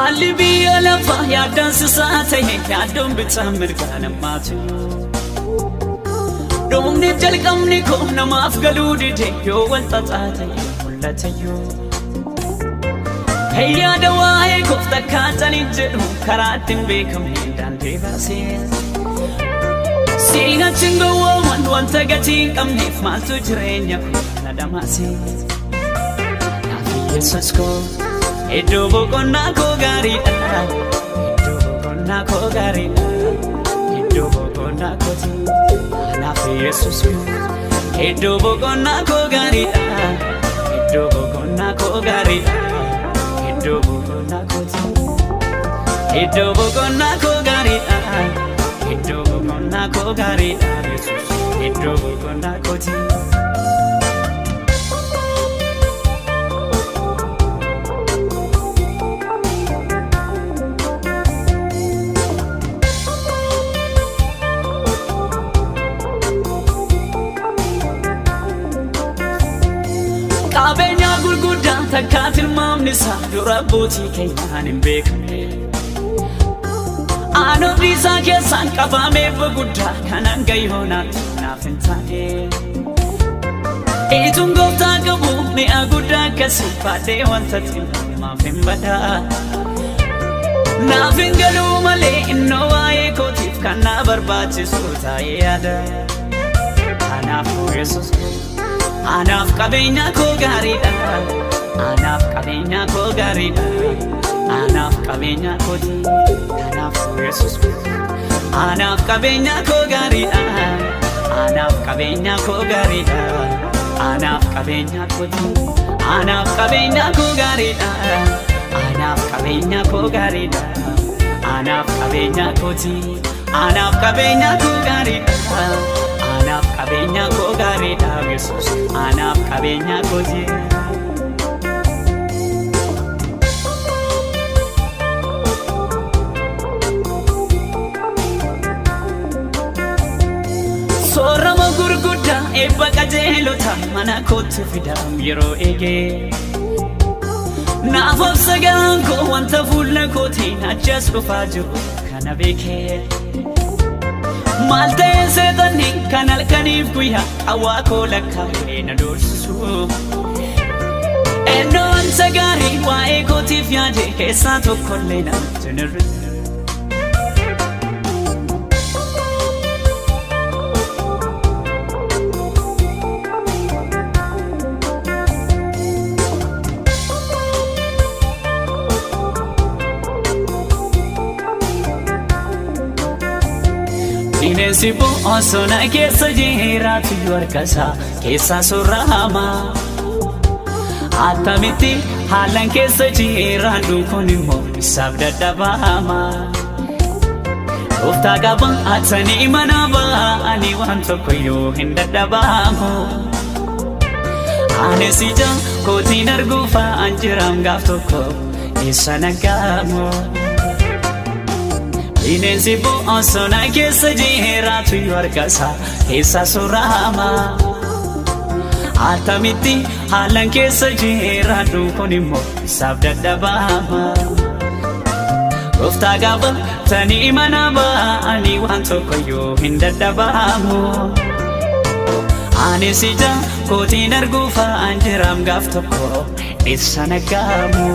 Haalli biyya lafaa yaaddaan sisaa ta'e yaaddoon bitaa mirgaa namaatu. Dhumni jalqabni koo namaaf galuu dide yoo wal xaxaa ta'e mul'atayyuu. Yaada waa'ee gooftaa kaatanii jedhu karaa ittiin beekamne daandii baasee. Siinachi gowwooman wanta gatii hin qabneef maaltu jireenya koo na dhamaasee. Naaf Yesuus koo iddoo boqonnaa koo gaariidha. Iddoo boqonnaa koo gaariidha. Iddoo boqonnaa kooti. Naaf Yesuus koo iddoo boqonnaa koo gaariidha. Iddoo boqonnaa koo gaariidha. Iddoo boqonnaa kooti. Iddoo boqonnaa koo gaariidha. Iddoo boqonnaa koo gaariidha. Yesuus iddoo boqonnaa kooti. Qabeenya gurguddaa takka tilmaamni isaa dura abbootii keenyaan hin beekamne. Aanoo isaa keessaan qabamee guddaa kan hanga yoonaatti naaf hin taane. Ituun gooftaa qabu mi'a guddaa akkasii baadhee wanta tilmaamaaf hin badaa. Naaf hin galuu malee innoo waa'ee kootiif kan na barbaachisu taa'ee yaada. Kanaafuu Yesuus anaaf qabeenya koo gaariidha. Anaaf qabeenya koo gaariidha. Anaaf qabeenya kooti. Kanaafuu Yesuus anaaf qabeenya koo gaariidha. Anaaf qabeenya koo gaariidha. Anaaf qabeenya kooti. Anaaf qabeenya koo gaariidha. Anaaf qabeenya koo gaariidha. Anaaf qabeenya kooti. Anaaf qabeenya koo gaariidha. Anaaf qabeenya koo gaariidha Yesuus anaaf qabeenya kooti. Soorama gurguddaa eebba qajeelota mana kootti fidaam yeroo eegee. Naaf obsa garaan koo wanta fuula kootiin achas dhufaa jiru kana beekee. Maal ta'ee seexanni kan halkaniif guyyaa hawaa koo lakkaa'ee na doorsisu. Ennoo wanta gaarii waa'ee kootiif yaade keessaa tokkollee natti hin hir'isu. Bineensi bosona keessa jiraatu yoo harkasaa keessaa soorama. Attamitti haalaan keessa jiraannu kun immoo isaaf dadhabama. Gooftaa qaba atanii mana ba'anii waan tokko yoo hin dadhabamu. Anis ija kootiin arguufaan jiraam gaaf tokko eessa nagaamu. Bineensi bosona keessa jiraatu yoo harkasaa keessa soorama. Attamitti haalaan keessa jiraannu kun immoo isaaf dadhabama. Gooftaa qaba tanii mana ba'anii waan tokko yoo hin dadhabamu. Anis ija kootiin arguufaan jiraam gaaf tokko eessa nagaamu.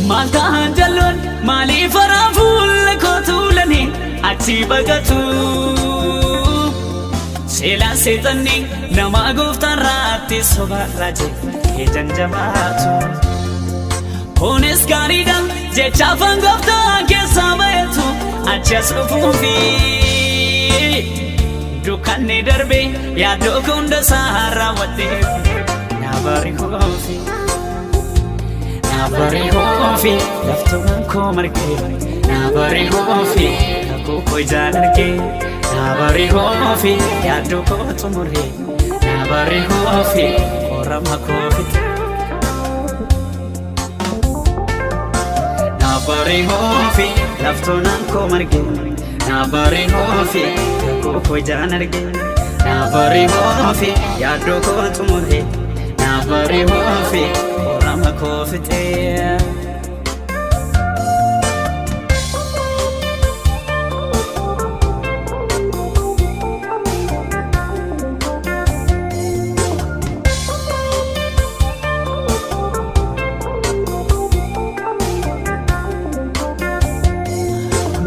Maal ta'an jalloon maaliif haraa fuula koo tuulanii achi baqatu? Seelaan seexanni nama gooftaan raatti sobaarraa jedhee janjabaatu. Kunis gaariidha jecha afaan gooftaan keessaa bahetu achi as dhufuufi. Dukkanni darbee yaaddoo hunda isaa raawwattee na bari'uufi. Na bari'uufi laftumaan koo margee na bari'uufi kakuu koo ijaan argee na bari'uufi yaaddoo koo xumuree na bari'uufi qorama koo fixe. Naaf bari'uufi laftoonaan koo marge. Naaf bari'uufi kakuu koo ijaan arge. Naaf bari'uufi yaaddoo koo xumure. Naaf bari'uufi qorama koo fixee.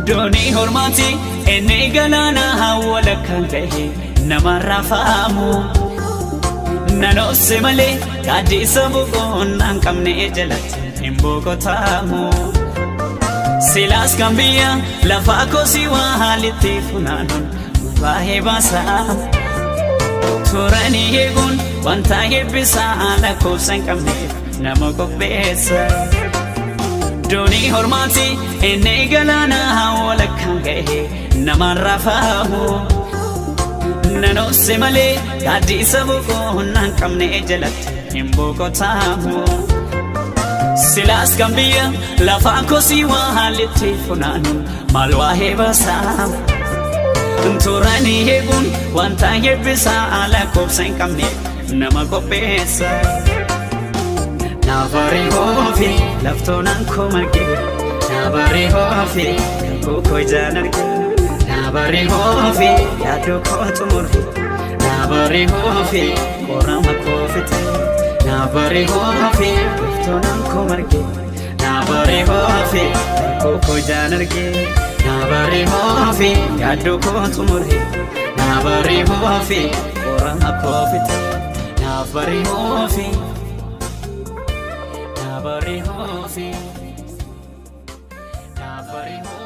Doonii hormaati inni galaana walakkaan gahe namarraa faamu. Nan obse malee gaaddisa boqonnaa hin qabne jalatti hin boqotamu. Silaas kan biyya lafaa kosii waa haalitti funaanuun baay'ee baasa. Turanii eeguun wanta eebbisaa lakkoofsa hin qabneef nama qopheessa. Doonii hormaati inni galaana walakkaan gahe namarraa faamu. Nan obse malee gaaddisa boqonnaa hin qabne jalatti hin boqotamu. Silaas kan biyya lafaa kosii waa haalitti funaanuun maal waa'ee baasa. Turanii eeguun wanta eebbisaa lakkoofsa hin qabneef nama qopheessa. Naaf bari'uufi laftoonaan koo marge. Naaf bari'uufi kakuu koo ijaan arge. Naaf bari'uufi yaaddoo koo xumure. Naaf bari'uufi qorama koo fixe. Naaf bari'uufi laftoonaan koo marge. Naaf bari'uufi kakuu koo ijaan arge. Naaf bari'uufi yaaddoo koo xumure. Naaf bari'uufi qorama koo fixe. Naaf bari'uufi. Naaf bari'uufi. Naaf bari'uufi.